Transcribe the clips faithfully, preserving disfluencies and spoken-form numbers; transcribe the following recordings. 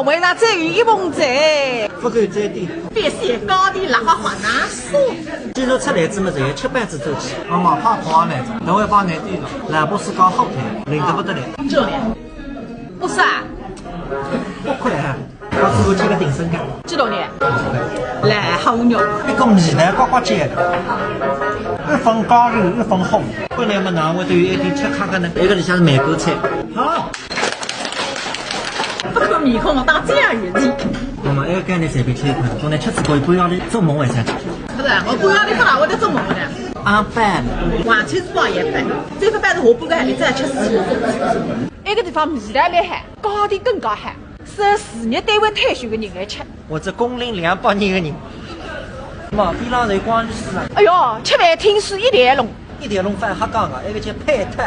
为啥只有一盆子？不够再点。别些高低拉花花拿手。今朝吃来子么子，吃板子走起。妈妈，怕怕来着，等会放来点了。老婆是搞好看，灵得不得了。这里，不是啊？快来啊！我自己吃个定心丸。几多年？来，好肉。一个米呢，呱呱叫的，一份加油，一份火。本来么哪会得有一点吃客个呢？一个里向是梅干菜。好。 不看面孔，当这样有劲。那么，哎，搿你随便吃一块，总得吃吃可以，不要你做梦为啥？不是，我不要你干嘛，我在做梦呢。阿饭。黄金是包也饭，这个饭是我不干，你再吃死。那个地方味道蛮好，高低更高好，适合事业单位退休的人来吃。我这工龄两百年的人，嘛，边浪是光裕书场。哎哟，吃饭听书一条龙。 一条龙饭瞎讲啊，埃个叫配套。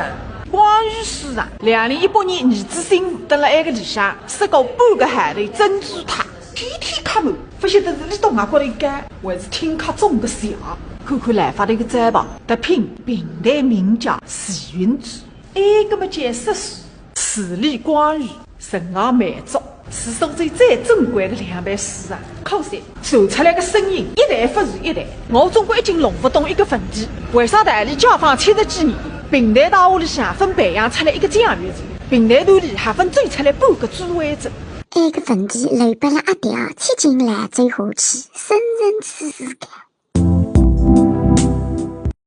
光裕书场，两零一八年儿子新妇蹲辣埃个里向，说过半个号头珍珠塔，天天客满，勿晓得是里到外国头干，还是听客中个邪。看看来发头个招牌，特聘评弹名家徐云志，埃个么叫说书。 字里光裕，人也满足，是苏州最珍贵的两爿书场。可惜，传出来的声音一代不如一代。我总归已经弄不懂一个问题，为啥大理解放七十几年，评弹大学里向分培养出来一个讲员子，评弹团里还分走出来半个指挥子？埃个问题来拨了阿爹吃进来最后去，深深思思看。